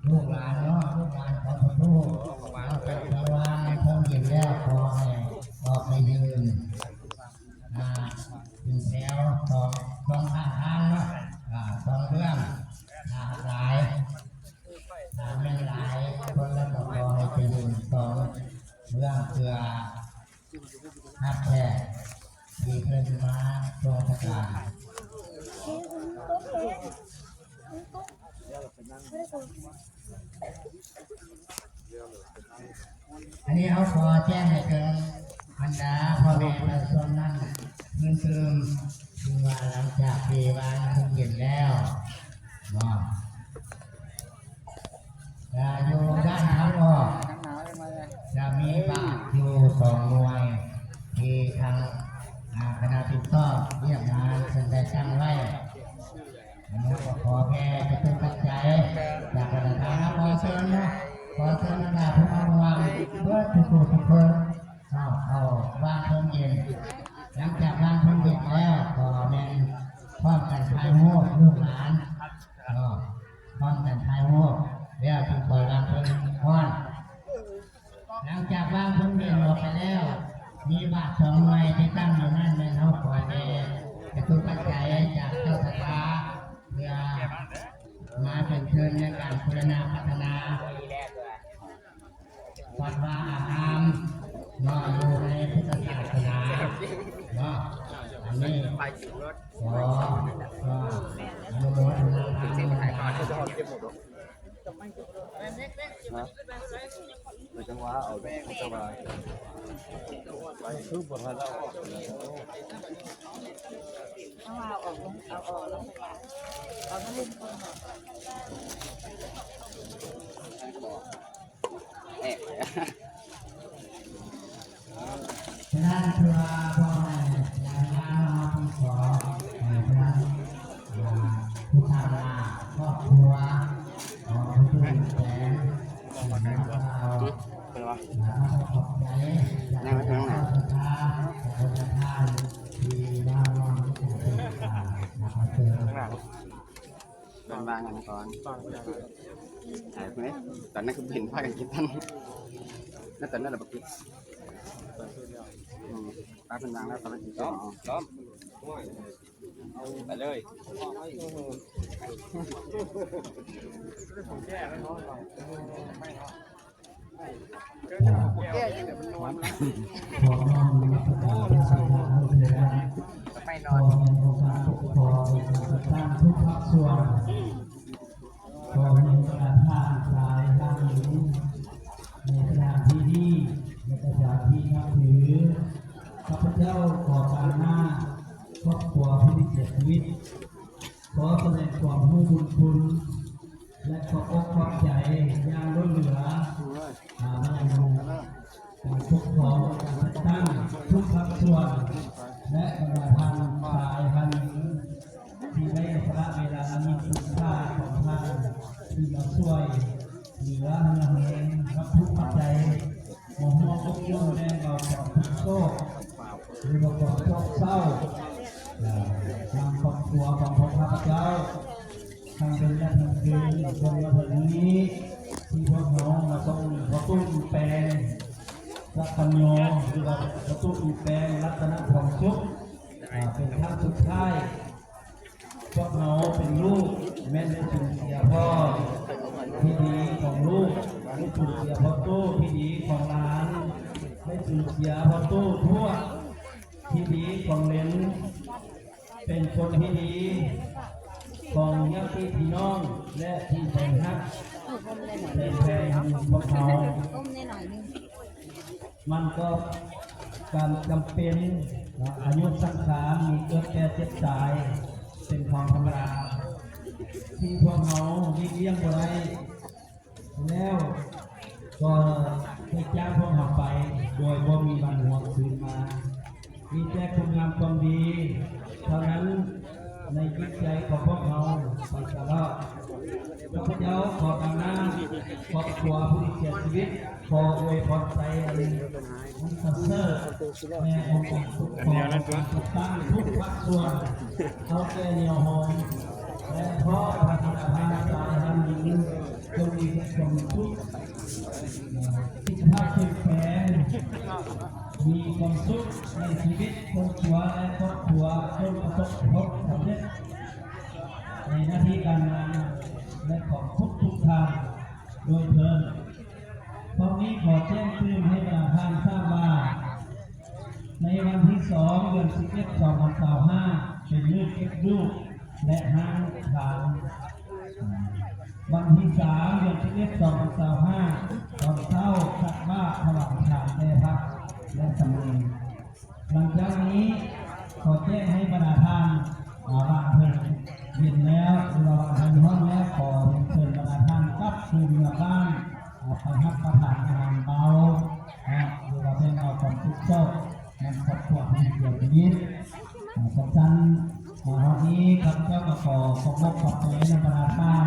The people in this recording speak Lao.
ລູກຫຼານເນາະ ລູກຫຼານຂອງພະຄູເນາະ ເພິ່ນໄດ້ວາງໃນໂຮງຮຽນແລ້ວ ຂໍໃຫ້ອອກໄປຢືນ ອ່າ ເປັນແຖວສອງ ສອງຂ້າງທາງເນາະ ອ່າ ສອງເບື້ອງ ຖ້າຫຼາຍ ຖ້າແມ່ນຫຼາຍຄົນແລ້ວກໍຂໍໃຫ້ໄປຢືນສອງເບື້ອງ ເພື່ອຮັບແຂກທີ່ເພິ່ນມາຊົງຊະຕາ. ອັນນີ້ເຮົາຂໍແຈ້ງໃຫ້ເຖິງບັນດາພໍ່ແມ່ປະຊາຊົນນັ້ນຕື່ມຕື່ມ ຄືວ່າຫຼັງຈາກທີ່ວາງເພິ່ນເຮັດແລ້ວເນາະ ຈະຢູ່ດ້ານທາງອອກ ຈະມີບາດຢູ່ສອງໜ່ວຍ ທີ່ທາງ ອາ ຄະນະຮັບຜິດຊອບວຽກງານເພິ່ນໄດ້ຕັ້ງໄວ້. ອັນນີ້ກໍຂໍແຜ່ຈະຕຸປັດໄຈຈາກບັນດາ ຂໍເຊີນເນາະ ຂໍເຊີນບັນດາຜູ້ມາຮ່ວມເບິດທຸກຜູ້ທຸກຄົນເນາະ ເຂົ້າວາງເພິ່ນເຮັດ. ຫຼັງຈາກວາງເພິ່ນເຮັດແລ້ວ ກໍແມ່ນພ້ອມກັນຖ່າຍຮູບລູກຫຼານເນາະ ພ້ອມກັນຖ່າຍຮູບ ແລ້ວຈຶ່ງຄ່ອຍວາງເພິ່ນຮ້ອນ. ຫຼັງຈາກວາງເພິ່ນເຮັດອອກໄປແລ້ວ ມີບາດສອງໜ່ວຍທີ່ຕັ້ງຢູ່ນັ້ນ ແມ່ນເຮົາຂໍແຕ່ຈະຕຸປັດໄຈຈາກເຈົ້າສະຖາ ເພື່ອມາເປັນທຶນໃນການບູລະນະພັດທະນາວັດວາອາຮາມເນາະ ຢູ່ໃນພຸດທະສາສະໜາເນາະ. ອັນນີ້ຂໍ ຂໍອະນຸໂມທະນາທານ ນະ ໄປຈັງຫວະເອົາແບງຈັງຫວະ ໄປຄືບໍ່ທັນເອົາອອກ ເອົາອອກ ເອົາອອກແລ້ວ ເອົາມາເລີຍ ແອບ. ສະນັ້ນ ເພື່ອບໍ່ໃຫ້ເສຍເວລາເນາະ ເຮົາຈຶ່ງຂໍໃຫ້ທາງ ອ່າ ຜູ້ຕາງໜ້າຄອບຄົວຂອງຜູ້ຖືກແສງ ມາກ່າວ ອ່າ ຄວາມຂອບໃຈຈາກບັນດາເຈົ້າສັດທາ ຈາກບັນດາທ່ານທີ່ມາຮ່ວມໃນການ ອ່າ ນະຄອບຄົວ ເພິ່ນວາງອັນນັ້ນກ່ອນ ຕອນນັ້ນຄືເຫັນພາກັນກິນທັນ ແລ້ວຕອນນັ້ນລະບໍ່ກິນ ອືມ ປ້າເພິ່ນວາງແລ້ວ ຕອນນັ້ນກິນຕໍ່ ໄປເລີຍ. ຂໍນ້ອມນະມັສການພະສະດານຸເຖລະ ຂໍໃຫ້ອົງການປົກຄອງ ອົງການຈັດຕັ້ງທຸກພາກສ່ວນ ຂໍໃຫ້ບັນດາທ່ານທັງຫຼາຍ ໃນສະຖານທີ່ນີ້ ແລະ ກະສະຖານທີ່ນັບຖື ຂ້າພະເຈົ້າຂໍຕາງໜ້າຄອບຄົວຜູ້ທີ່ເສຍຊີວິດ ຂໍສະແດງຄວາມຮູ້ບຸນຄຸນ ແລະ ຂອບອົກຂອບໃຈຢ່າງລົ້ນເຫຼືອ ມາຍັງການປົກຄອງ ການຈັດຕັ້ງທຸກພາກສ່ວນ ແລະ ບັນດາທ່ານຊາຍທ່ານຍິງ ທີ່ໄດ້ສະຫຼະເວລາອັນມີຄຸນຄ່າຂອງທ່ານ ທີ່ມາຊ່ວຍເຫຼືອເຮືອແຮງວັດຖຸປັດໄຈ ມາຮ່ວມອົບອຸ່ນແບ່ງເບົາຄວາມທຸກໂສກ ຫຼືວ່າຄວາມໂສກເສົ້າ ນຳຄອບຄົວຂອງພວກຂ້າພະເຈົ້າ ທັງເທິງແລະທັງຄືນ ຈົນມາເຖິງມື້ນີ້ ທີ່ພວກເຮົາມາສົ່ງພໍ່ຕູ້ອີແປງ ລັດຕະໂຍ ຫຼືວ່າພໍ່ຕູ້ອີແປງ ລັດຕະນະທອງສຸກ ເປັນຄັ້ງສຸດທ້າຍ. ພວກເຮົາເປັນລູກແມ່ນໄດ້ສູນເສຍພໍ່ທີ່ດີຂອງລູກ, ໄດ້ສູນເສຍພໍ່ຕູ້ທີ່ດີຂອງຫຼານ, ໄດ້ສູນເສຍພໍ່ຕູ້ທວດທີ່ດີຂອງເຫຼັນ, ເປັນຄົນທີ່ດີຂອງຍາດຕິພີ່ນ້ອງ ແລະ ທີ່ແສນຮັກແສນແພງຂອງພວກເຮົາ. ມັນກໍການຈຳເປັນເນາະ ອາຍຸສັງຂານມີເກີດແກ່ເຈັບຕາຍເປັນຂອງທຳມະດາ ທີ່ພວກເຮົາຫຼີກລ່ຽງບໍ່ໄດ້ ແລ້ວກໍໄດ້ຈາກພວກເຮົາໄປໂດຍບໍ່ມີວັນຫວນຄືນມາ. ມີແຕ່ຄຸນງາມຄວາມດີເທົ່ານັ້ນໃນຈິດໃຈຂອງພວກເຮົາໄປຕະຫຼອດ. ຂ້າພະເຈົ້າຂໍຕາງໜ້າຄອບຄົວຜູ້ທີ່ເສຍຊີວິດ ຂໍອວຍພອນໄຊອັນປະເສີດແດ່ອົງການປົກຄອງ ຈັດຕັ້ງທຸກພາກສ່ວນ ເຖົ້າແກ່ແນວໂຮມ ແລະ ພໍ່ພະບິດາທ່ານຊາຍທ່ານຍິງ ຈົ່ງມີ ມີຄວາມສຸກ ມີຄວາມສຸກໃນຊີວິດຄົວຄົວ ແລະ ຄອບຄົວ ຈົ່ງປະສົບຜົນສຳເລັດໃນໜ້າທີ່ການງານ ແລະ ຂອງທຸກໆທ່ານໂດຍເທີ້ນ. ພ້ອມນີ້ຂໍແຈ້ງຕື່ມໃຫ້ບັນດາທ່ານຊາບວ່າ ໃນວັນທີສອງ ເດືອນສິບເອັດ ສອງພັນຊາວຫ້າ ເປັນມື້ເກັບລູກ ແລະ ຫ້າງທາງ. ວັນທີສາມ ເດືອນສິບເອັດ ສອງພັນຊາວຫ້າ ຕອນເຊົ້າ ຕັກບາດຖວາຍທານແດ່ພະ ແລະ ສາມເນນ. ຫຼັງຈາກນີ້ ຂໍແຈ້ງໃຫ້ບັນດາທ່ານ ອາ ວ່າເພິ່ນເຢັນແລ້ວ ຫຼືວ່າວ່າເພິ່ນຮ້ອນແລ້ວ ຂໍຮຽນເຊີນບັນດາທ່ານກັບຄືນເມືອບ້ານ ອາ ໄປຮັບປະທານອາຫານເບົາ ເນາະ ຫຼືວ່າແບ່ງເອົາຄວາມສຸກໂສກໃນຄອບຄົວທີ່ເສຍຊີວິດ. ອາ ສັ້ນໆ ມາຮອດນີ້ ຂ້າພະເຈົ້າກໍຂໍຂອບອົກຂອບໃຈນຳບັນດາທ່ານ